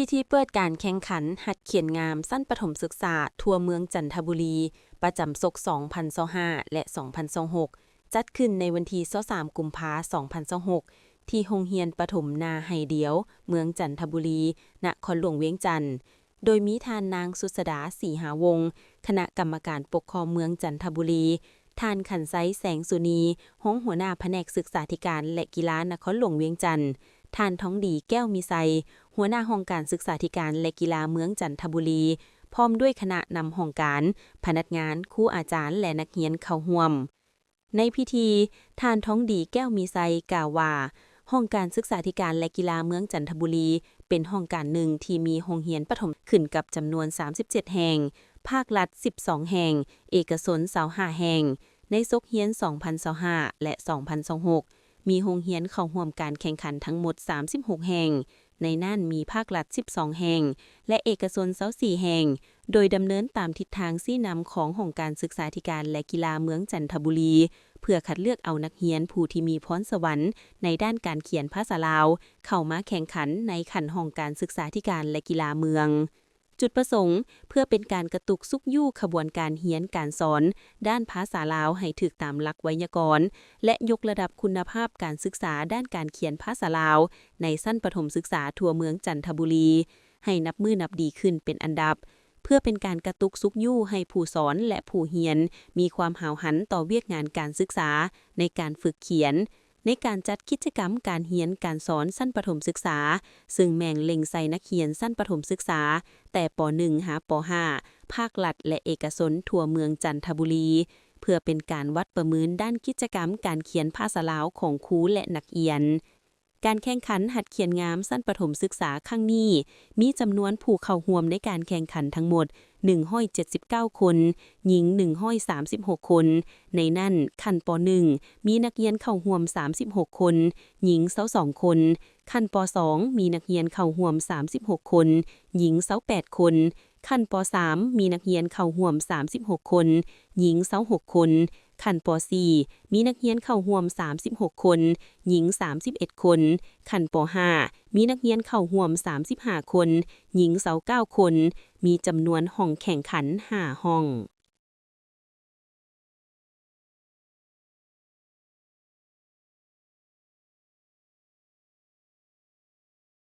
ພິທີເປີດການແຂ່ງຂັນຫັດຂຽນງາມຊັ້ນປະຖົມສຶກສາທົ່ວເມືອງຈັນທະບູລີ ປະຈຳສົກສອງພັນຊາວຫ້າ ແລະ ສອງພັນຊາວຫົກ ຈັດຂຶ້ນໃນວັນທີຊາວສາມກຸມພາສອງພັນຊາວຫົກ ທີ່ໂຮງຮຽນປະຖົມນາໄຮດຽວ ເມືອງຈັນທະບູລີ ນະຄອນຫຼວງວຽງຈັນ ໂດຍມີທ່ານນາງ ສຸດສະດາ ສີຫາວົງ ຄະນະກຳມະການປົກຄອງເມືອງຈັນທະບູລີ, ທ່ານ ຂັນໄຊ ແສງສຸນີ ຮອງຫົວໜ້າພະແນກສຶກສາທິການ ແລະ ກິລານະຄອນຫຼວງວຽງຈັນ, ທ່ານ ທອງດີ ແກ້ວມີໄຊ ຫົວໜ້າຫ້ອງການສຶກສາທິການ ແລະ ກິລາເມືອງຈັນທະບູລີ ພ້ອມດ້ວຍຄະນະນຳຫ້ອງການ, ພະນັກງານ, ຄູອາຈານ ແລະ ນັກຮຽນເຂົ້າຮ່ວມ. ໃນພິທີ, ທ່ານ ທອງດີ ແກ້ວມີໄຊ ກ່າວວ່າ ຫ້ອງການສຶກສາທິການ ແລະ ກິລາເມືອງຈັນທະບູລີ ເປັນຫ້ອງການໜຶ່ງທີ່ມີໂຮງຮຽນປະຖົມຂຶ້ນກັບຈຳນວນສາມສິບເຈັດແຫ່ງ, ພາກລັດສິບສອງແຫ່ງ, ເອກະຊົນຊາວຫ້າແຫ່ງ. ໃນສົກຮຽນສອງພັນຊາວຫ້າ ແລະ ສອງພັນຊາວຫົກ ມີໂຮງຮຽນເຂົ້າຮ່ວມການແຂ່ງຂັນທັງໝົດສາມສິບຫົກແຫ່ງ, ໃນນັ້ນມີພາກລັດສິບສອງແຫ່ງ ແລະ ເອກະຊົນຊາວສີ່ແຫ່ງ, ໂດຍດຳເນີນຕາມທິດທາງຊີ້ນຳຂອງຫ້ອງການສຶກສາທິການ ແລະ ກິລາເມືອງຈັນທະບູລີ ເພື່ອຄັດເລືອກເອົານັກຮຽນຜູ້ທີ່ມີພອນສະຫວັນໃນດ້ານການຂຽນພາສາລາວ ເຂົ້າມາແຂ່ງຂັນໃນຂັ້ນຫ້ອງການສຶກສາທິການ ແລະ ກິລາເມືອງ. ຈຸດປະສົງ ເພື່ອເປັນການກະຕຸກຊຸກຍູ້ຂະບວນການຮຽນການສອນດ້ານພາສາລາວໃຫ້ຖືກຕາມຫຼັກໄວຍາກອນ ແລະ ຍົກລະດັບຄຸນນະພາບການສຶກສາດ້ານການຂຽນພາສາລາວໃນຊັ້ນປະຖົມສຶກສາທົ່ວເມືອງຈັນທະບູລີ ໃຫ້ນັບມື້ນັບດີຂຶ້ນເປັນອັນດັບ, ເພື່ອເປັນການກະຕຸກຊຸກຍູ້ໃຫ້ຜູ້ສອນ ແລະ ຜູ້ຮຽນມີຄວາມຫາວຫັນຕໍ່ວຽກງານການສຶກສາໃນການຝຶກຂຽນ, ໃນການຈັດກິດຈະກຳການຮຽນການສອນຊັ້ນປະຖົມສຶກສາ, ເຊິ່ງແມ່ນເລັ່ງໃສ່ນັກຮຽນຊັ້ນປະຖົມສຶກສາ ແຕ່ ປ.ໜຶ່ງ ຫາ ປ.ຫ້າ ພາກລັດ ແລະ ເອກະຊົນທົ່ວເມືອງຈັນທະບູລີ ເພື່ອເປັນການວັດປະເມີນດ້ານກິດຈະກຳການຂຽນພາສາລາວຂອງຄູ ແລະ ນັກຮຽນ. ການແຂ່ງຂັນຫັດຂຽນງາມຊັ້ນປະຖົມສຶກສາຄັ້ງນີ້ ມີຈຳນວນຜູ້ເຂົ້າຮ່ວມໃນການແຂ່ງຂັນທັງໝົດ ໜຶ່ງຮ້ອຍເຈັດສິບເກົ້າຄົນ, ຍິງ ໜຶ່ງຮ້ອຍສາມສິບຫົກຄົນ, ໃນນັ້ນ ຂັ້ນ ປ.ໜຶ່ງ ມີນັກຮຽນເຂົ້າຮ່ວມ ສາມສິບຫົກຄົນ, ຍິງ ຊາວສອງຄົນ, ຂັ້ນ ປ.ສອງ ມີນັກຮຽນເຂົ້າຮ່ວມ ສາມສິບຫົກຄົນ, ຍິງ ຊາວແປດຄົນ, ຂັ້ນ ປ.ສາມ ມີນັກຮຽນເຂົ້າຮ່ວມ ສາມສິບຫົກຄົນ, ຍິງ ຊາວຫົກຄົນ, ຂັ້ນ ປ.ສີ່ ມີນັກຮຽນເຂົ້າຮ່ວມ ສາມສິບຫົກຄົນ, ຍິງ ສາມສິບເອັດຄົນ, ຂັ້ນ ປ.ຫ້າ ມີນັກຮຽນເຂົ້າຮ່ວມ ສາມສິບຫ້າຄົນ, ຍິງ ຊາວເກົ້າຄົນ, ມີຈຳນວນຫ້ອງແຂ່ງຂັນ ຫ້າຫ້ອງ.